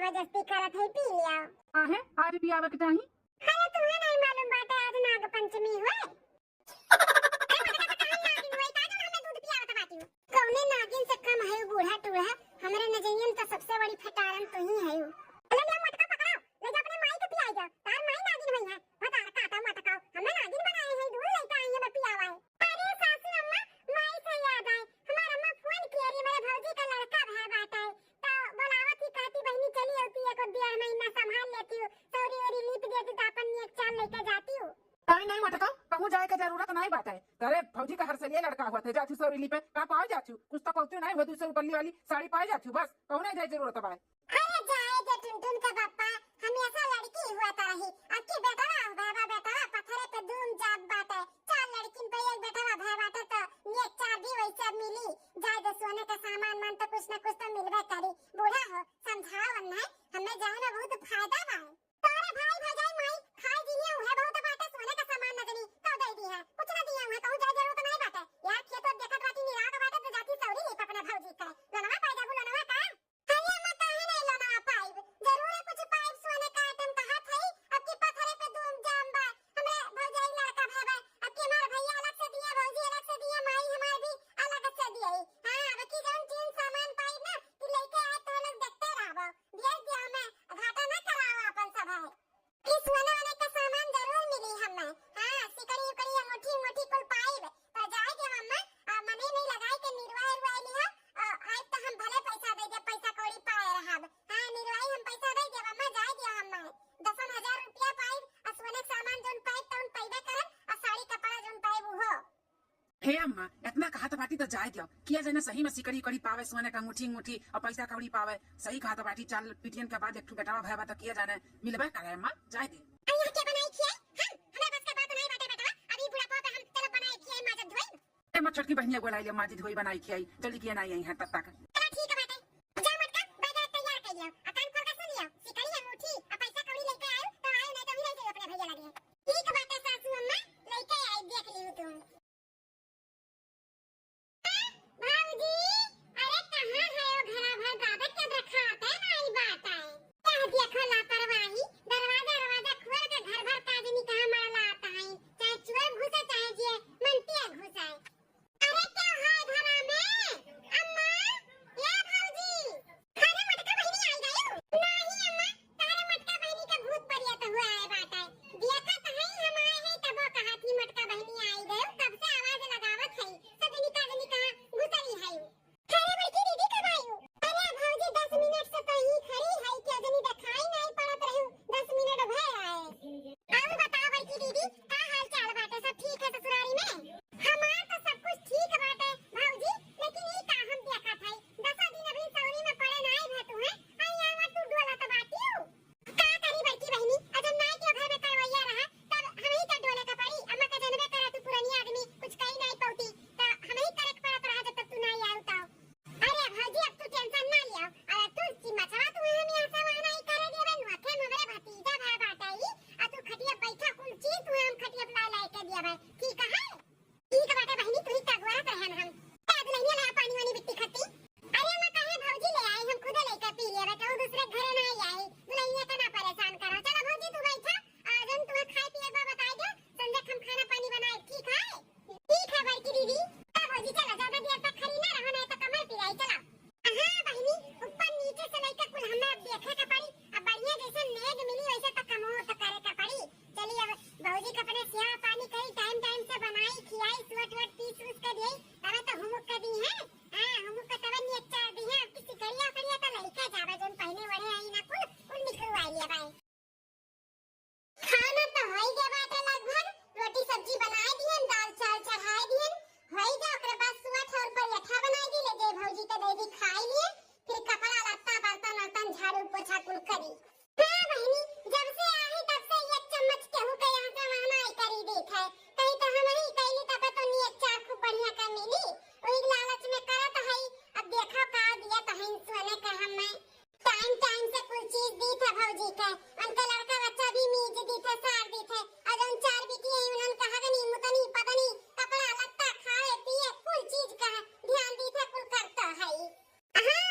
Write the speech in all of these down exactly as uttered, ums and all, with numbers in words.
जबरदस्ती करत है, पी लिया। काहे? आज पियावे के चाही। अरे, तुम्हें नहीं मालूम बाटे, आज नाग पंचमी हुए। अरे, मटका तो कहन नागिन हुए, का जन हमें दूध पियावत बाटी? कौने नागिन से कम है बूढ़ा टूढ़ा? हमरे नजरियन तो सबसे बड़ी फटारन तू ही है। ले, ले, मटका पकड़ाओ, ले जा अपने माई के पियाई जा। तार माई नागिन हुई है, भतार काटा मटकाओ। हमें नागिन बनाए है, दूध लेके आई है, मैं पियावा है। अरे सासू अम्मा, माई से याद आए, हमार अम्मा फोन किए रही, मेरे भौजी का लड़का भय बाटे, तो बोलावत ही, कहती, "बहिनी चली होती, एको डेढ़ महीना संभाल लेती हूँ, सौरी ओरी लीप देती तो अपन नियत चाल लेके जाती हूँ।" नहीं, नहीं मटका, कहूँ जाए के जरूरत नहीं बाटे। अरे भौजी का हर सलिए लड़का हुआ थे, जाती सौरी लीपे, का पाए जाती हूँ? कुछ तो पौती नहीं हुआ, दूसरे ऊपरली वाली साड़ी पाए जाती हूँ, बस कहूँ नहीं जाए जरूरत बाय। अरे जाए दे टुनटुन के पप्पा, हमेशा लड़की हुआ तो रही। अब की बेटवा, बाबा बेटवा पत्थरे पे धूम जात बाटे। चार लड़किन पे एक बेटवा भय बाटे तो नेक चार भी वैसे मिली। जाए दे, सोने का सामान मान तो कुछ ना कुछ तो मिलबे करी। बूढ़ा हो, समझाओ वन्ना, हमें जाए में बहुत फायदा बा। तोरे भाई भौजाई माई खाए दिए उहे बहुत बाटे, सोने का सामान न जनी तो दे दी है, कुछ ना दिए उहे, कहूँ जाए जरूरत नहीं बाटे। यार खेत और देखत बाटी निराग बाटे तो जाती सौरी लीप अपने भौजी का। लोनवा पाए जाबू लोनवा का? अरे अम्मा, काहे नहीं लोनवा पाइब? जरूर है कुछ पाइब, सोने का आइटम कहा थई। अब की पथरे पे धूम जाम बा। हमरे भौजाई लड़का भय बा। अब की हमार भैया अलग से दिए, भौजी अलग से दिए, माई हमार भी अलग से दिए। हाँ, अब की जौन चीज सामान पाइब ना, कि लेके आए तो लोग देखते रहबो। भेज दिया हमें, घाटा ना कराओ अपन सब है। कि सोना वोना का सामान जरूर मिली हमें। हाँ, सिकड़ी उकड़ी, अंगूठी उंगूठी कुल पाइब। तो जाए दे अम्मा, आ, मने नहीं लगाई के निरवाई उरवाई लिहा, आ, आइब तो हम भले पैसा दे दे, पैसा कौड़ी पाए रहब। हाँ, निरवाई हम पैसा दे देब अम्मा, जाए दे अम्मा। दसन हजार रुपया पाइब, आ सोने के सामान जौन पाइब तौन पइबे करब, आ साड़ी कपड़ा जौन पाइब उहो। हे अम्मा, इतना कहत बाटी तो जाए दियो। किया जाने सही में सिकड़ी उकड़ी पावे, सोने का अंगूठी अंगूठी और पैसा कौड़ी पावे। सही कहत बाटी, चार पिटियन के बाद एक ठो बेटवा भय बा तो किया जाने मिलबे करे अम्मा, जाए दे। अरे यहाँ के बनाई खियाई? हम, हमरा बस के बात नहीं बाटे बेटवा। अभी बुढ़ापा पे हम चलब बनाई खियाई, माजब धोई। ए, अम्मा, छोटकी बहनिया बोलाई ले, माजी धोई बनाई खियाई, जल्दी किया ना आई है तब तक। चला ठीक है बाटे, जा मटका बाजार तैयार कर लियो, आ कान खोल के सुन लियो, सिकड़ी अंगूठी आ पैसा कौड़ी लेके आयो तो आयो, नहीं तो भी रह जाइयो अपने भैया लगे। ठीक बाटे सासू अम्मा, लेके आई, देख लियो तुम। भौजी, अरे कहाँ है ओ घरा भर दादा के देखाते नहीं बाटे? कह देखो लापरवाही, दरवाजा दरवाजा खोल के घर भर का आदमी कहाँ मरला आता है, चाहे चोर घुसे चाहे जे मनतिया घुसे। अरे क्या है घरा में? अम्मा, ए भौजी, अरे मटका बहिनी आई गयो? नहीं अम्मा, तारे मटका बहिनी के भूत परियत हुआ है बाटे। देखत हई हम आए हई तबो कहत ही मटका बहिनी आई गयो, कब से आवाज लगावत हई, सजनी काजनी कहाँ घुसरी हई। अरे बड़की दीदी कब आयु? अरे भौजी दस मिनट से तो ही खड़ी हई, क्या जनी देखाई नहीं पड़त रहू, दस मिनट भय आए। और बताओ बड़की दीदी, का हाल चाल बाटे, सब ठीक है ससुरारी में? हमार तो सब कुछ ठीक बाटे भौजी, लेकिन ई का हम देखत हई, दसा दिन अभी सौरी में पड़े नाई भे तू है, आई आवा तू डोलत बाटियो। का करी बड़की बहिनी, अजब नाई के घर में करवैया रहा, तब हमही के डोले के पड़ी। अम्मा के जनबे करा तू पुरनिया आदमी, कुछ कही नाई पौती, त हमही करे के पड़त रहा जब तक तू नाई आऊ तब। अरे भौजी, अब तू tension ना लिया, अरे तू चिमचवा तू हम यहाँ से वहाँ नाई करे देबे, नुआ के हमरे भतीजा भाई बाटे ई, आ तू खटिया बैठा, कुल चीज तू हम खटिया ला ला के दिया भाई, ठीक है? ठीक बाटे बहिनी, तू ही का गोरा तो है ना हम। ए दुल्हनिया ला पानी वानी बिट्टी खट्टी। अरे अम्मा काहे भौजी ले आई, हम खुदे लेके पी लेबे, कहूँ दूसरे घरे ना आई। दुल्हनिया के ना परेशान करो। चलो भौजी तू बैठा, आ जन तुम्हें खाए पिए बा बताई दे, संझा हम खाना पानी बनाए, ठीक है? ठीक है बड़की दीदी। चलो भौजी चलो, ज्यादा देर तक खड़ी ना रहो, नहीं तो कमर पिराई, चलो। हाँ बहिनी, ऊपर नीचे से लेके कुल हमें अब देखे के पड़ी। अब बढ़िया जैसे नेग मिली वैसे तो कमो तो करे के पड़ी। चली अब भौजी के अपने सेवा पानी करी, time time से बनाई खियाई, सूट वूट पीस उस के दिए, तबे तो हुमुक के दी है। हाँ, हुमुक के तबे नियत चार दी है। अब किसी करिया करिया तो लइका जावे जोन पहने वड़े आई ना कुल, कुल निकलवाई लिया भाई। खाना तो होई गया बाटे लगभग, रोटी सब्जी बनाए दिहन, दाल चावल चढ़ाए दिहन, होई जा, ओकरे बाद सुअट और परियठा बनाए दी, ले जाए भौजी के दे दी खाई लिए, फिर कपड़ा लत्ता बर्तन वर्तन झाड़ू पोछा कुल करी। हाँ बहिनी, जब से आई तब से एक चम्मच केहू के यहाँ से वहाँ नाई करी देत है, कहीं तो हम ही कैली तब तो नियत चार खूब बढ़िया कर मिली, वही लालच में करत है। अब देखो का दिया तो है सोने का हमें। Time time से कुल चीज दी थे भौजी के, उनके लड़का बच्चा भी मीज दी थे, सार दी थे, और जौन चार बेटी है उन्हन का हगनी मुतनी पदनी कपड़ा लत्ता खाए पिए कुल चीज का ध्यान दी थे, कुल करता है। हाँ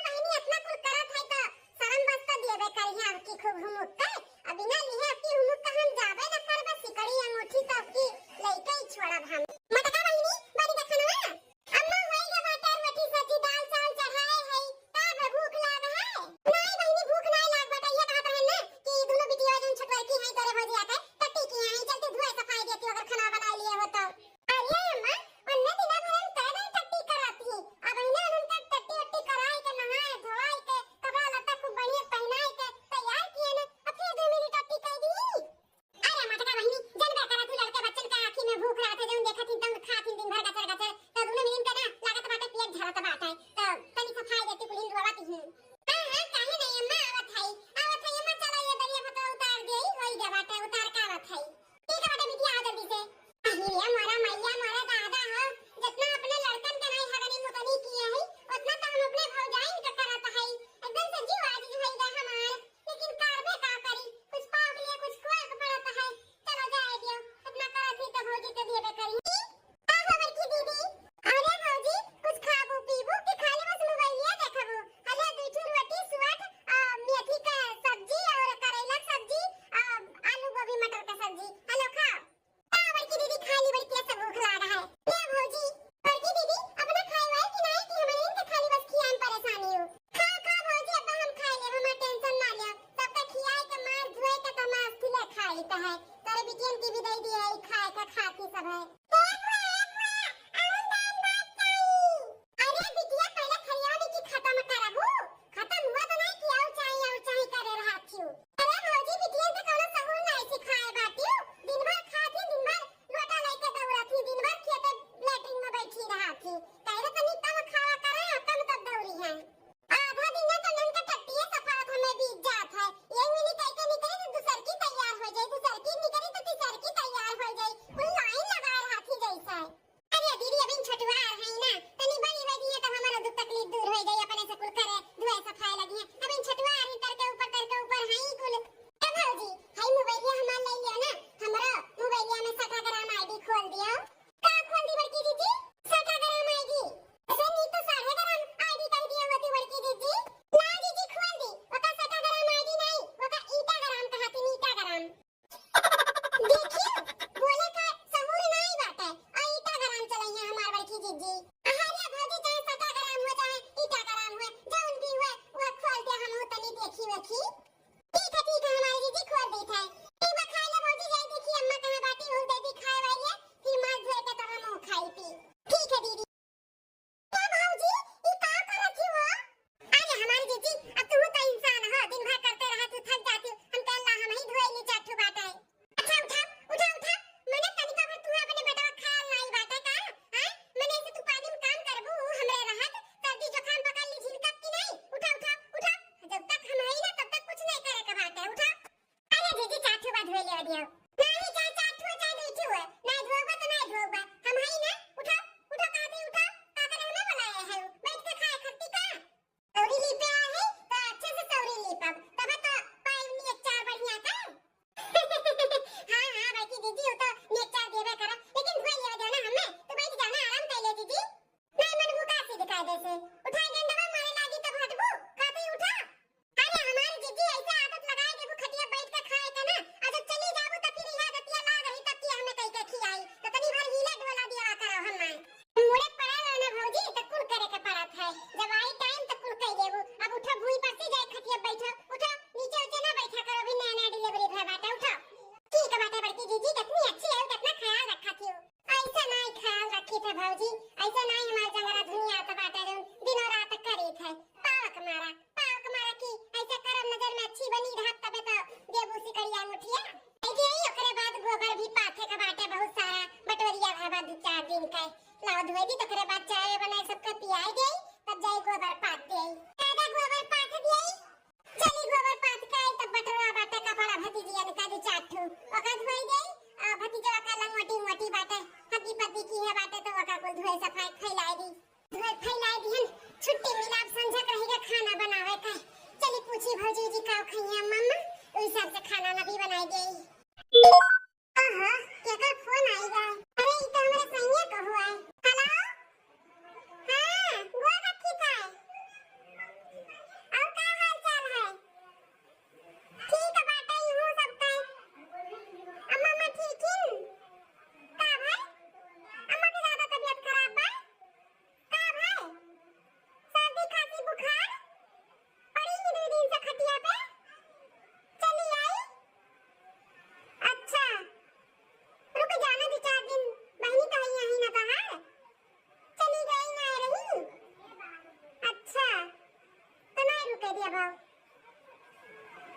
दिया भाव।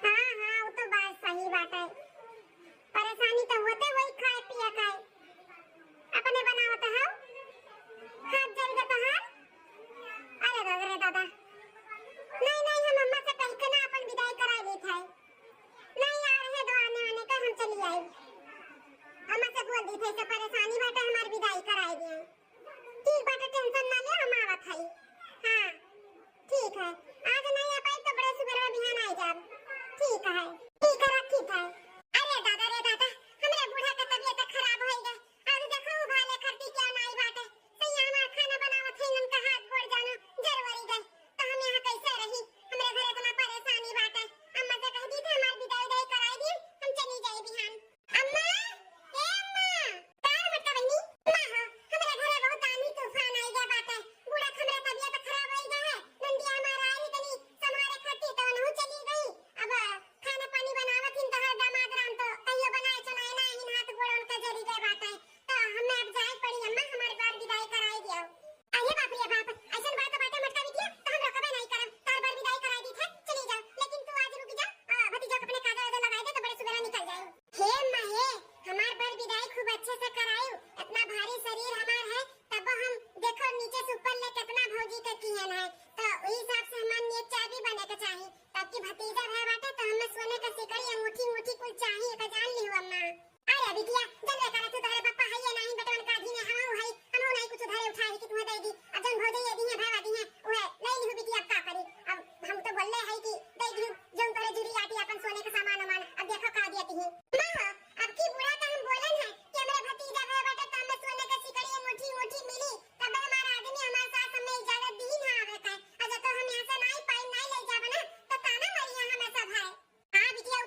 हाँ, हाँ, वो तो बात सही बाटे। परेशानी तो होते होई खाए पिए का। अपने बनावत हौ, हाथ जल गए तोहार। अरे दादा रे दादा, नहीं, नहीं, हम अम्मा से कह के ना अपन विदाई करा ली थे। नहीं आ रहे दो आने वाने का, हम चली आई। अम्मा से बोल दी थे, से परेशानी बाटे, हमार विदाई कराई दिए। ठीक बाटे, टेंशन ना ले, हम आवत हई। हाँ, ठीक है, आज नहीं आ पाई तो बड़े सुबह बिहान आ जाब। ठीक है, ठीक है, रखी था। अरे दादा रे दादा, हमरे बूढ़ा का तबीयत खराब होई गए। आज देखो उ भाले खरती क्या नाई बाटे, सैया हमार खाना बनावत है, इनका हाथ गोड़ जानो जरवरी गए, तो हम यहाँ कैसे रही? हमरे घर इतना परेशानी बाटे। अम्मा से कह दी थे हमार विदाई उदाई कराई दी, हम चली जाई बिहान। अम्मा, ए अम्मा, का रे मोटका बहिनी? अम्मा हो, हमरे घरे बहुत आंधी तूफान आई गया बाटे। बूढ़ा के हमरे तबीयत खराब होई गया है। नंदिया हमार आई है तनी संभारे खातिर तो उनहु चली गई। अब खाना पानी बनावत हिन तोहार दामाद राम तो कहियो बनाए चुनाए ना हिन, हाथ गोड़ उनका जरी गए बाटे। तो हमें अब जाए पड़ी अम्मा, हमारे बार विदाई कराई दियो। अरे बाप रे बाप, ऐसन बात बाटे मोटका बिटिया, तो हम रोकबे नहीं करब, तार बर विदाई कराई दी थे, चली जाओ। लेकिन तू आज रुक जा, आ, भतीजा के अपने काजर वाजर लगाई दे तो बड़े सुबेरा निकल जाए। हे माँ हे, हमार बर विदाई खूब अच्छे से करायु, इतना भारी शरीर हमार है, तब हम देखो नीचे से ऊपर ले कितना भौजी के किहन है, तो वही हिसाब से हमार नियत चाबी बने के चाही, ताकि भतीजा भय बाटे तो हमें सोने का सिकड़ी, अंगूठी, अंगूठी कुल चाही, एका जान लिहु अम्मा। अरे बिटिया, जनबे करा तू तोहरे पप्पा हइये नाहीं, बेटवन का अधीने हमहू हई, हमहू नाहीं कुछ धरे उठाए कि तुहें दे दी। अब जौन भौजइया दिहे, भावा दिहे, उहे ले लिहु बिटिया, अब का करी? अब हम तो बोलले हई कि दे दिहु, जौन तोहरे जुड़ी आटी अपन सोने के सामान उमान, अब देखो का दिया तिही। माँ हो, अब की बुरा तो हम बोलन है कि हमरे भतीजा भय बाटे तो हमें सोने के सिकड़ी, अंगूठी, अंगूठी मिली, तब हमार आदमी, हमार सास हमें इजाजत दी ना आवे का। अगर तो हम यहाँ से नाहीं पाई, नाहीं ले जाबे ना, तो ताना मारी यहाँ हमें सब है। हाँ बिटिया, उ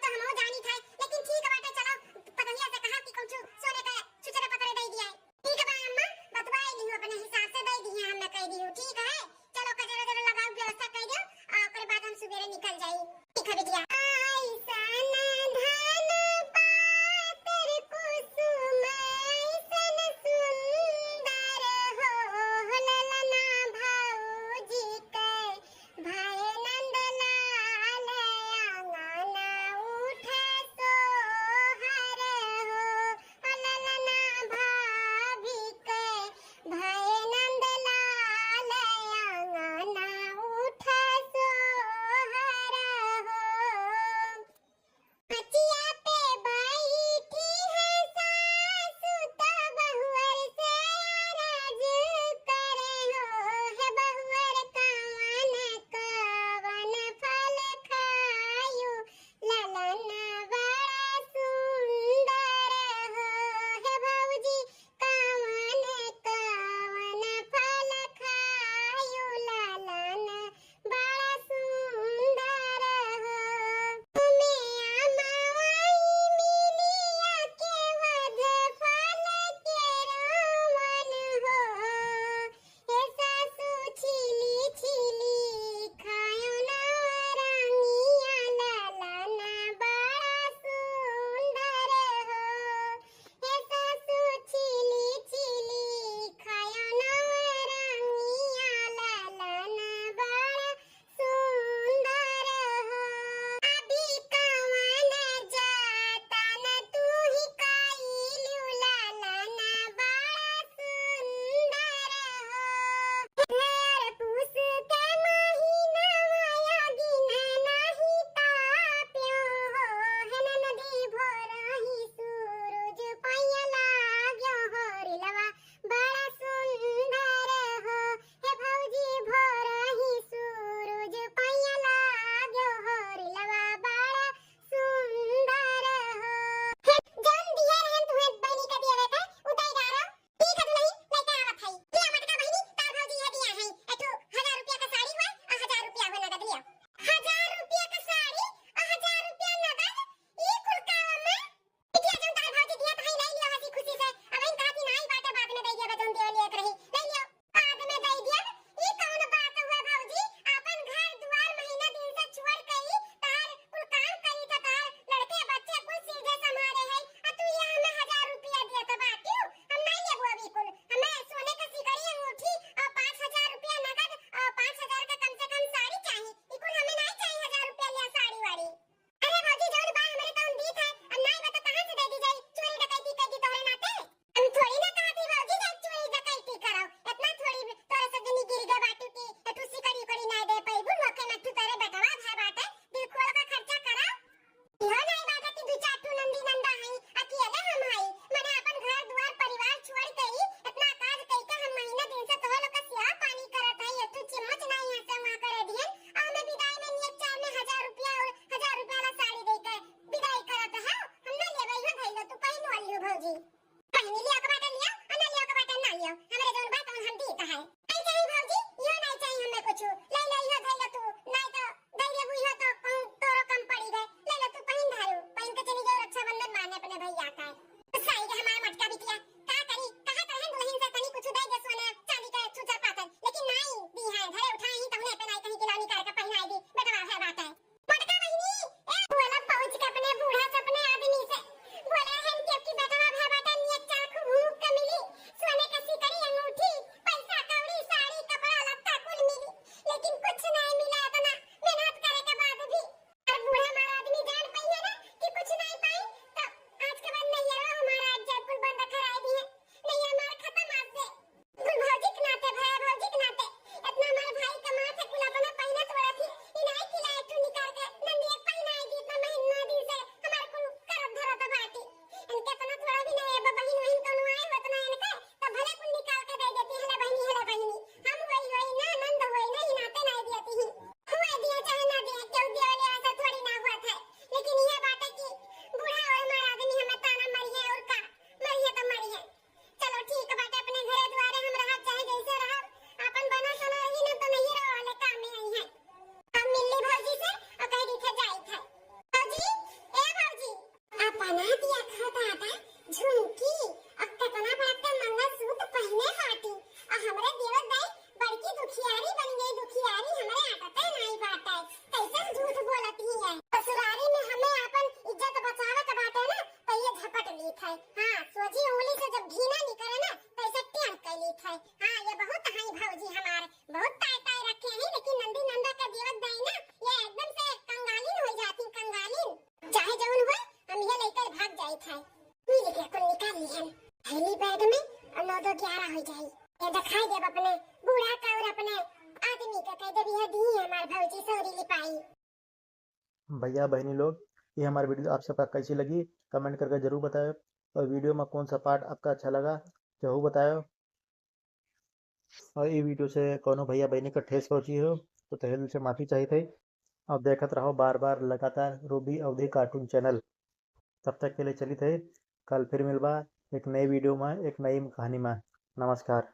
का हो जाई? ये दिखाई देब अपने बूढ़ा का और अपने आदमी का, कह देब, "यह दी हमार भौजी सौरी लिपाई।" भैया बहनी लोग, ये हमार video आप सबका कैसी लगी, comment करके जरूर बताएं। और video में कौन सा part आपका अच्छा लगा, जरूर बताएं। और ये video से कोनो भैया बहनी का ठेस पहुँची हो, तो तहे दिल से माफी चाहित है। और देखत रहो बार बार लगातार रूबी अवधी cartoon channel। तब तक के लिए चलित है, कल फिर मिलबा एक नई video में, एक नई कहानी में। नमस्कार।